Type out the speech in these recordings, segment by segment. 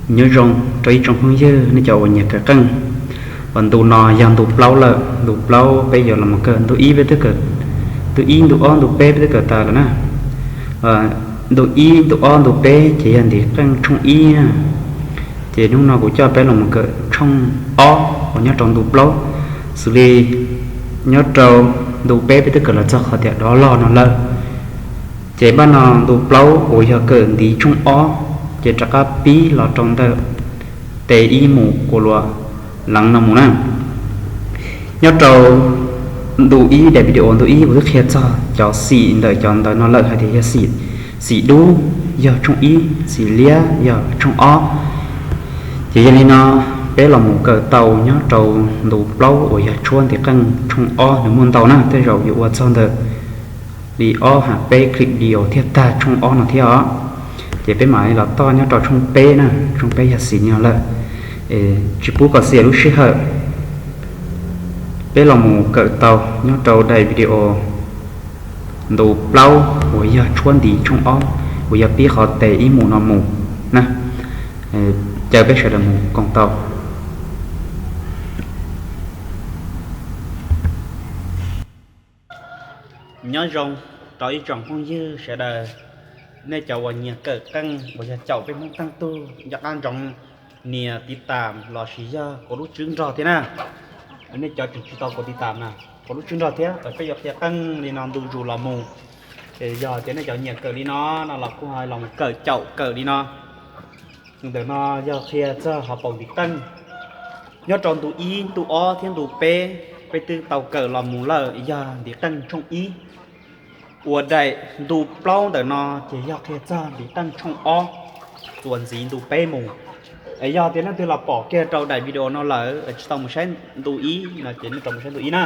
Nyob zoo rau ib tsoom phooj ywg nej cov uas nyiam kawm qeej. Uas ntu no yog ntu plaub lawm, ntu plaub peb yuav los mus kawm ntu ib peb twb kawm, ntu ib ntu ob ntu peb peb twb kawm tas lawm na. Ntu ib ntu ob ntu peb ces yog ntiv qeej tshooj ib na. Ces hnub no kuv coj peb los mus kawm tshooj ob uas nyob rau ntu plaub, xws li nyob rau ntu peb peb twb kawm los txog qhov tias dov log no lawm. Ces npaj no ntu plaub uas yog kawm ntiv tshooj ob, ces rov qab pib los rau ntawm tes ib mus kuv luas leev no mus na. Nyob rau ntu ib daim video ntu ib kuv twb qhia txog cov xim ntawm cov ntawv no lawm hais tias yog xim, xim dub yog tshooj ib, xim liab yog tshooj ob. Ces yog li no peb los mus kawm tau nyob rau ntu plaub uas yog tshuab ntiv qeej tshooj ob nws muaj ntau na, tej zaum yuav ua txog ntawm li ob ham peb clip video thiaj tag tshooj ob no thiab os. Ces peb mam li los toj nyob rau tshooj peb na, tshooj peb yog xim no lawm. Tsis pub kom xiam lub sij hawm, peb los mus kawm tau nyob rau daim video ntu plaub uas yog tshuab ntiv tshooj ob uas yog pib qhov tes ib mus no mus na. Caw peb sawv daws mus koom tau. Nyob zoo rau ib tsoom phooj ywg sawv daws, nej cov uas nyiam kawm qeej uas yog caum peb Hmoob teej tug, nco qab ntsoov nias tiv tam los sis yog kov lub tswb nrog thiab na. Nej cov tseem tsis tau kov tiv tam na, kov lub tswb nrog thiab, peb yuav qhia qeej li no ntu zus los mus. Ces yog tias nej cov nyiam kawm li no no los kuj ho los mus kawm caum kawm li no. Ntawm no yog qhia txog hauv paus ntiv qeej. Nyob rau ntu ib, ntu ob thiab ntu peb, peb twb tau kawm los mus lawm yog ntiv qeej tshooj ib. Ua daim ntu plaub ntawm no ces yog qhia txog ntiv qeej tshooj ob, tuav ntxiv ntu peb mus. Es yog tias leej twg los pom kiag rau daim video no lawm tsis tau mus saib ntu ib no ces nej rov mus saib ntu ib na,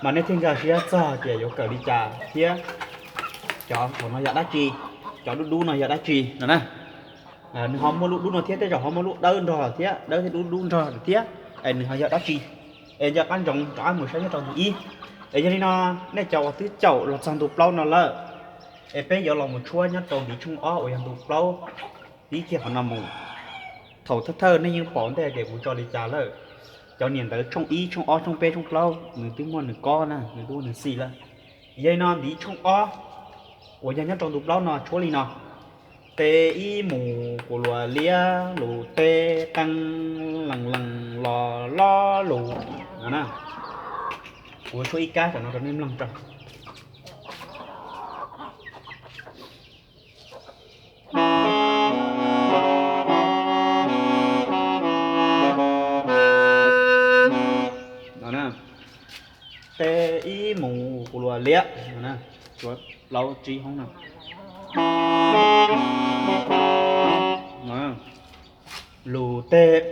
mas nej thiaj nkag siab txog tias yuav kawm li cas thiab cov hauv no yog dab tsi, cov dub dub no yog dab tsi no na. Nws ho muaj lub dub no thiab, tej zaum ho muaj lub dawb nrog thiab, dawb thiab dub dub nrog thiab, es nws ho yog dab tsi? Es nco qab ntsoov rov qab mus saib nyob rau ntu ib. Es yog li no, nej cov uas twb caum los txog ntu plaub no lawm, es peb yuav los mus tshuab nyob rau ntiv tshooj ob uas yog ntu plaub, pib kiag qhov no mus. Thaum thawj thawj nej yeej pom ntej tias kuv tso li cas lawm. Cov niam ntawv tshooj ib, tshooj ob, tshooj peb, tshooj plaub nws twb muaj nws kob na, nws twb muaj nws xim lawm. Yog li no ntiv tshooj ob uas yog nyob rau ntu plaub no tshuab li no: Teb ib mus kuv luas liab lus teb, qeej lees lees los lob lus no na. Kuv tshuab ib kab saum no rau nej mloog rau. Teb ib mus kuv luas liab, plaub tsib hoob no. Lus teb,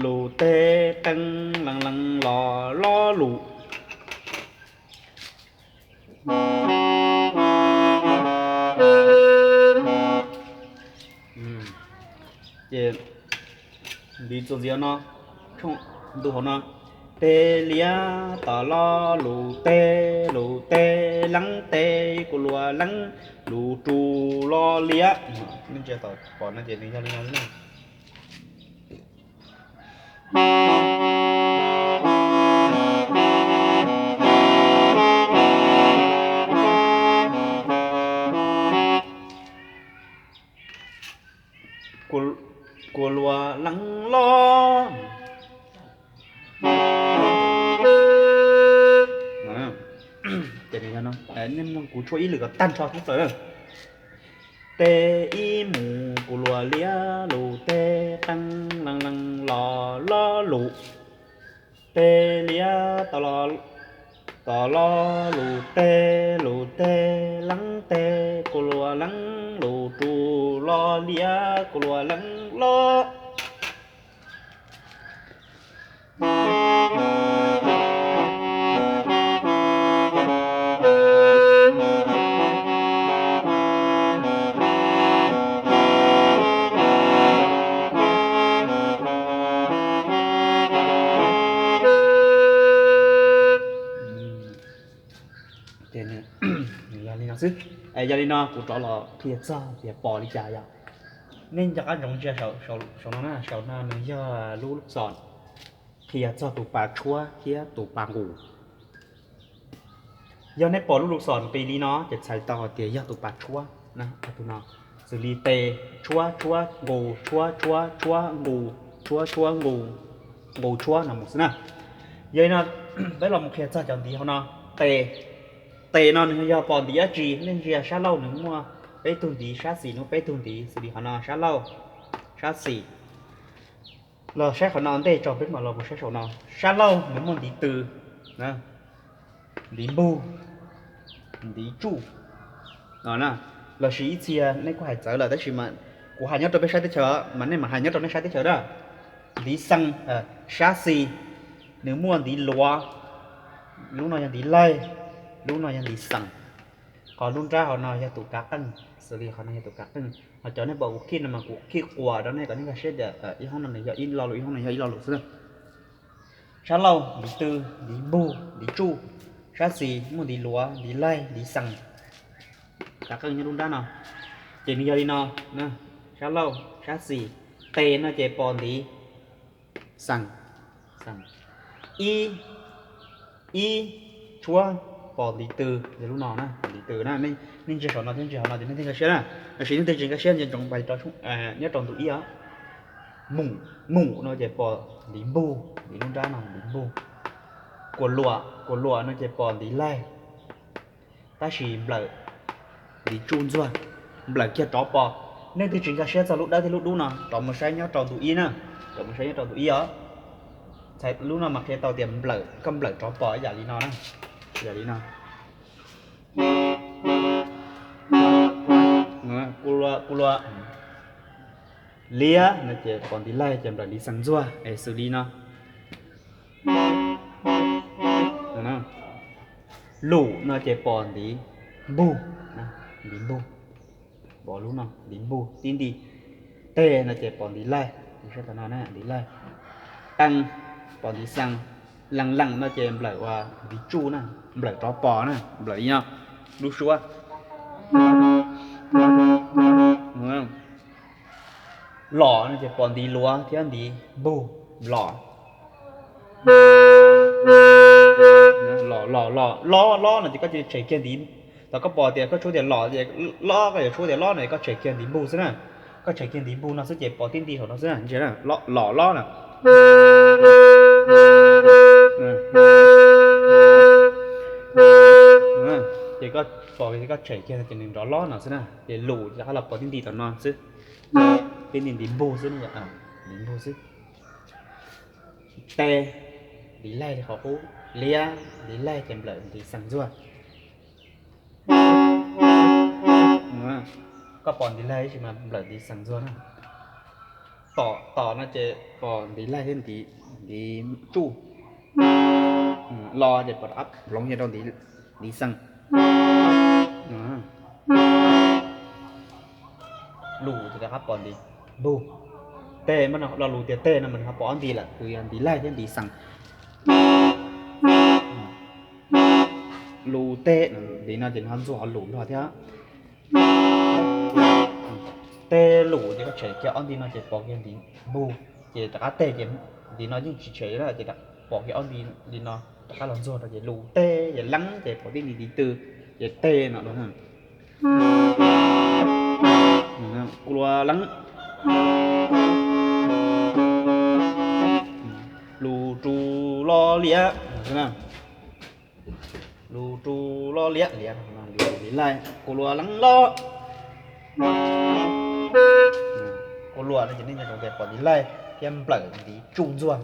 lus teb, qeej lees lees los lob lus. Ces ntiv txuas ntxiv no, ntu hauv no: Teb liab tod los lus teb, lus teb leeb teb, kuv luas leeb lus rus los liab. Nej tsis tau pom no ces nws yog li no. Kuv luas leeb los. Ces nws yog no, nej mloog kuv tshuab ib lwm kom tag nrho xwb plaws. Teb ib mus kuv luas liab lus teb, qeej lees lees los lob lus. Teb liab tod los lus teb, lus teb leeb teb, kuv luas leeb lus rus los liab, kuv luas leeb los. Yog li no xwb. Yog li no kuv rov los qhia txog tias pom li cas yom. Nej nco qab ntsoov ntsia saum no na, saum no nws yog lub lub xos qhia txog tus pas tshuab thiab tus pas nqus. Yog nej pom lub lub xos nqis li no ces txhais tau hais tias yog tus pas tshuab, tus no, xws li tes, tshuab tshuab nqus, tshuab tshuab tshuab nqus, tshuab tshuab nqus, nqus tshuab no mus xwb na. Yog li no, peb los mus qhia txog cov ntiv hauv no. Tes, tes no nws yog pom ntiv dab tsi? Nej ntsia sab laug nws muaj peb tug ntiv, sab xis nws muaj peb tug ntiv, xws li qhov no sab laug, sab xis. Los saib qhov no ntej tso peb mam los mus saib saum no. Sab laug nws muaj ntiv tw, ntiv npug, ntiv tsuj no na. Lossis ib txhia nej kuj hais txawv lawm tab sis mas kuv hais nyob rau peb sab teb chaws mas nej mam hais nyob rau nej sab teb chaws na. Ntiv xees, sab xis nws muaj ntiv luav, lub no yog ntiv laig, lub no yog ntiv xees. Qhov lub nrab hauv no yog tus kav qeej, xws li qhov no yog tus kav qeej. Ho cov nej pom kuv khij no mas kuv khij quas rau nej kom nej nkag siab tias ib hoob no nws yog ib lo lus, ib hoob no yog ib lo lus xwb na. Sab laug ntiv tw, ntiv npug, ntiv tsuj, sab xis muaj ntiv luav, ntiv laig, ntiv xees. Kav qeej nyob lub nrab no. Ces nws yog li no, sab laug, sab xis, tes no ces pom ntiv xees, ib, ib tshuab pom ntiv tw, yog lub no na, pom ntiv tw na. Nej ntsia saum no thiab ntsia hauv no ces nej thiaj nkag siab na. Lossis nej twg tsis nkag siab ntsia ntsoov pais rau nyob rau ntu ib os. Mum, mum no ces pom ntiv npug, ntiv lub nrab no ntiv npug. Kuam luam, kuam luam no ces pom ntiv laig, tab sis nplawm ntiv tsuj ntxuag, nplawm kiag rov pom. Nej twg tsis nkag siab txog lub dawb thiab lub dub no rov mus saib nyob rau ntu ib na, rov mus saib nyob rau ntu ib os. Lub no mas qhia tau tias nplawm, koj nplawm rov pom ib yam li no na, yam li no. Kuv luag, kuv luag. Liab no ces pom ntiv laig ces nplawm ntiv xees ntxuag es xws li no. Lum no ces pom ntiv npug, ntiv npug, pom lub no ntiv npug tib nti. Teg no ces pom ntiv laig, ntiv laig. Qee pom ntiv xees. Lees lees no ces nplawm ua ntiv tsuj na, nplawm rov pom na, nplawm li no, lub suab. Los no ces pom ntiv luav thiab ntiv npug, los. Los los los, lob lob no ces koj cia li tshem kiag ntiv. Thaum koj pom tias koj tshuab tias los ces lob, koj yuav tshuab tias lob no es koj tshem kiag ntiv npug xwb na. Koj tshem kiag ntiv npug no xwb ces pom tib nti saum no xwb na, los lob na. Ces koj pom tias koj tshem kiag ces nws nrov lob no xwb na, ces lus ces rov qab los pom tib nti tom no xwb. Tib nti ntiv npug xwb, ntiv npug xwb. Teg, ntiv laig li qhov qub, liab, ntiv laig ces nplawm ntiv xees ntxuag. Koj pom ntiv laig tab sis mas nplawm ntiv xees ntxuag na. Tom, tom no ces pom ntiv laig thiab ntiv tsuj. Lo ces pom rov qab hloov kiag rau ntiv xees. Lus ces rov qab pom ntiv npug. Teg, lo lus tias teg no mas nws ho pom ob nti lawm, nws yog ntiv laig thiab ntiv xees. Lus teg, ntiv no ces nws ho ntxuag qhov lus nrog thiab. Teg lus ces koj tshem kiag ob nti no ces pom kiag ntiv npug, ces rov qab teg ces ntiv no yeej tsis tshem na, ces pom kiag ob nti li no rov qab los ntxuag rau ces lus teg, ces leeb ces pom tib nti ntiv tw, ces teg no. Kuv luag leeb, lus ru lo liab, lus ru lo liab, liab, ntiv laig, kuv luag leeb lob. Kuv luag no ces nej nco ntsoov tias pom ntiv laig thiab nplawm ntiv tsuj ntxuag.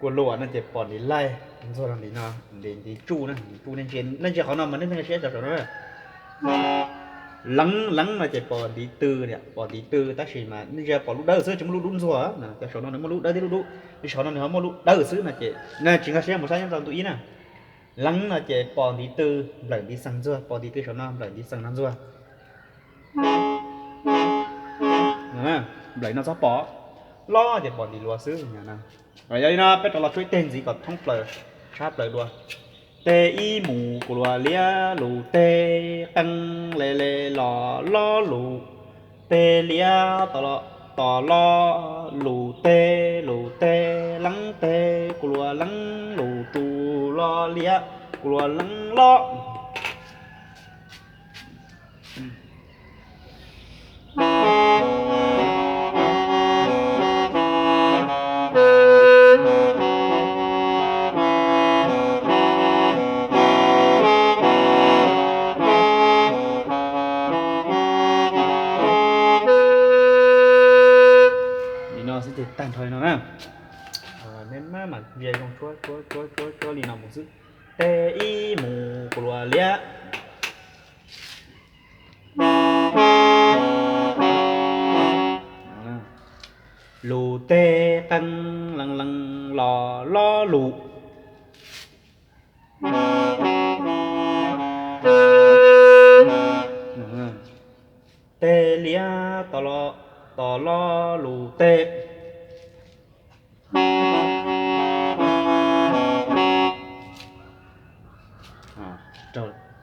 Kuv luag no ces pom ntiv laig ntxuag rau ntiv no, ntiv tsuj na, ntiv tsuj. Nej ntsia qhov no mas nej thiaj nkag siab cov saum no. Leeb, leeb no ces pom ntiv tw, pom ntiv tw tab sis mas nej ntsia pom lub dawb xwb tsis muaj lub dub ntxuag. Cov saum no nws muaj lub dawb thiab lub dub, saum no nws ho muaj lub dawb xwb no ces nej tsis nkag siab mus saib nyob rau ntu ib na. Leeb no ces pom ntiv tw, nplawm ntiv xees ntxuag, pom ntiv tw saum no nplawm ntiv xees no ntxuag. Nplawm no txhob pom. Lob ces pom ntim luas xwb. Yog li no peb rov los tshuab ib teg ntxiv kom thoob plaws, tshab plaws dua. Teg ib mus kuv luas liab lus teg, qeej le le los lob lus teg liab, tos los lus teg, lus teg leeb teg, kuv luas leeb lus rus los liab, kuv luas leeb lob. Li no xwb ces tag nrho li no na. Neb maj mam vias zoo tshuab tshuab tshuab tshuab li no mus xwb. Teg ib mus kuv luas liab lus teg, qeej leej leej los lob lus teg liab, tos los lus teg,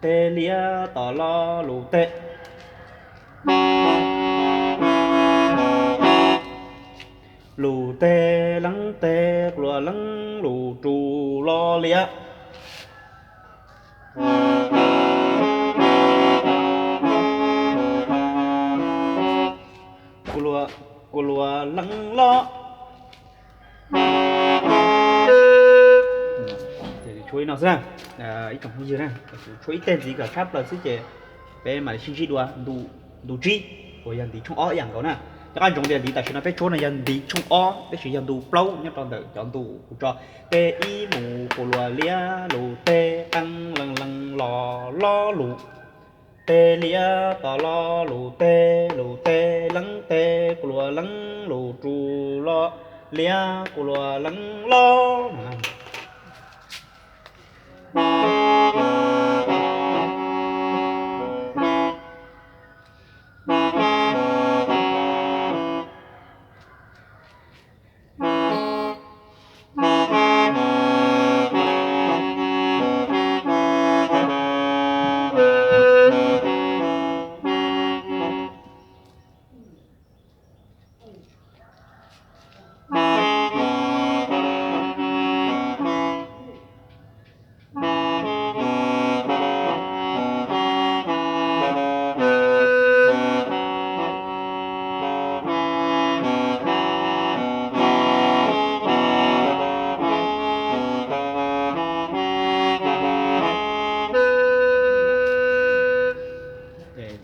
teg liab tos los lus teg, lus teg leeb teg, kuv luas leeb lus rus los liab, kuv luas leeb lob. Tshuab li no xwb na, ib tsoom phooj ywg na, tshuab ib teg ntxiv kom tshab plaws xwb ces peb mam li sib ntsib dua ntu tsib uas yog ntiv tshooj ob ib yam nkaus na. Cov qab ntsoov tias ntiv tam sim no peb tshuab no yog ntiv tshooj ob tab sis yog ntu plaub nyob rau ntawm cov ntu kuv tso. Teg ib mus kuv luas liab lus teg, qeej leej leej los lob lus teg liab, tos los lus teg, lus teg leeb teg, kuv luas leeb lus rus los liab, kuv luas leeb lob.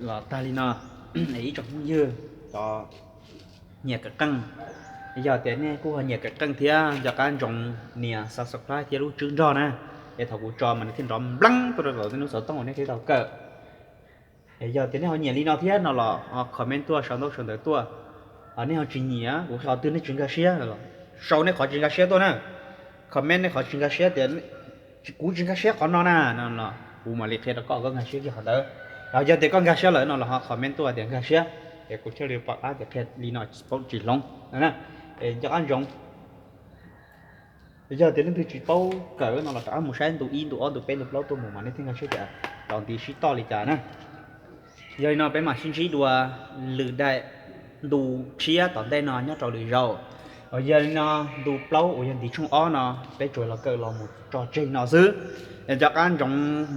Los tag li no, ib tsoom phooj ywg cov nyiam kawm qeej, yog tias nej kuj ho nyiam kawm qeej thiab nco qab ntsoov nias subscribe thiab lub tswb nrog na, es thaum kuv tso mas nws thiaj nrov npleeb tuaj rau tom tej lub xov tooj uas nej thiaj tau kawm. Es yog tias nej ho nyiam li no thiab no los ho comment tuaj sau ntaub sau ntawv tuaj. Ho nej ho tsis nyiam, kuv qhia qhov twg nej tsis nkag siab los sau nej qhov tsis nkag siab tuaj na. Comment nej qhov tsis nkag siab tias kuv tsis nkag siab qhov no na no los kuv mam li qhia rau koj koj nkag siab kiag qhov ntawd. Yog tias koj nkag siab lawm no los ho comment tuaj tias nkag siab, es kuv thiaj li pom qab tias qhia li no paub tsis hloov no na. Es nco qab ntsoov, yog tias leej twg tsis paub kawm no los rov qab mus saib ntu ib ntu ob ntu peb ntu plaub tuaj mus mas nej thiaj nkag siab tias tau ntiv sib toj li cas na. Yog li no peb mam sib ntsib dua lwm daim ntu tshiab tom ntej no nyob rau lwm zaus. Yog li no ntu plaub uas yog ntiv tshooj ob no peb tsuas los kawm los mus tso tseg no xwb. Nco qab ntsoov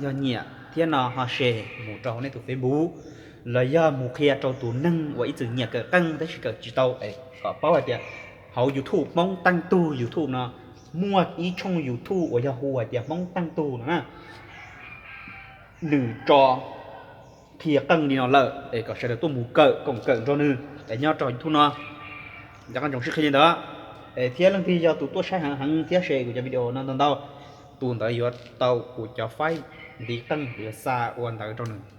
yog nyiam thiab no ho share mus rau hauv nej tus Facebook los yog mus qhia rau tus neeg uas ib txwm nyiam kawm qeej tab sis kawm tsis tau es kom paub hais tias hauv YouTube Hmoob Teej Tug YouTube no muaj ib tshooj YouTube uas yog hu hais tias Hmoob Teej Tug no na. Nws tso qhia qeej li no lawm es kom sawv daws tuaj mus kawm koom kawm nrog nws es nyob rau YouTube no. Nco qab ntsoov sib qhia li ntawd. Es thiab leej twg yog tus tuaj saib heev heev thiab share kuv cov video no ntau ntau, tus ntawd yuav tau kuv cov faib ntiv qeej kuv yuav xa ua ntawv rau nws.